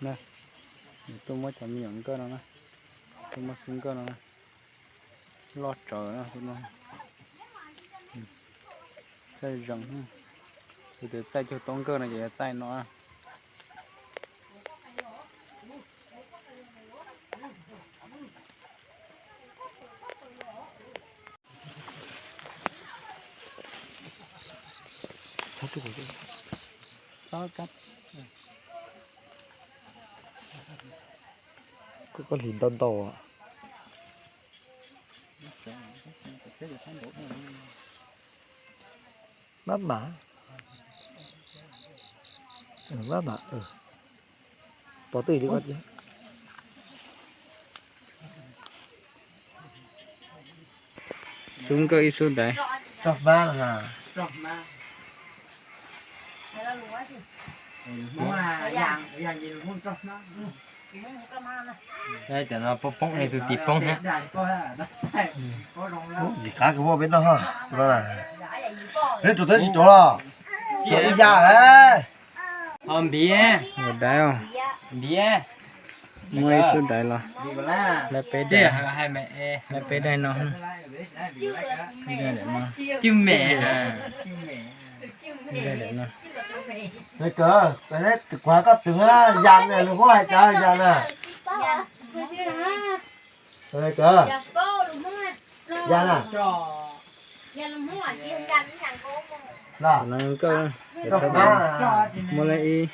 Na, tuaj muab cov me nyuam nkawj no na, tuaj muab xub nkawj no na, loj tsawv na, txaij zees, yus tias txaij cuag taub nkawj no ces yuav txaij no. Koj hliv ntau ntau. Mab mam, mab mam, pov twj li. Xub nkawj ib xub daiv. Roj hmab. Cov no poob poob li tus tim poob thiab. Ntxim qab kawg muaj peb noj ho. Peb rau teb tsis rau los. Rau ib yam. Ho npiv. Daiv os. Npiv. Muaj ib xub daiv los. Lawv peb daiv. Lawv peb daiv no. Cwj mem. Kawg, kuv has koj twv ya na, lus Hmoob hais cas ya na. Kawg, ya na. Muaj li ib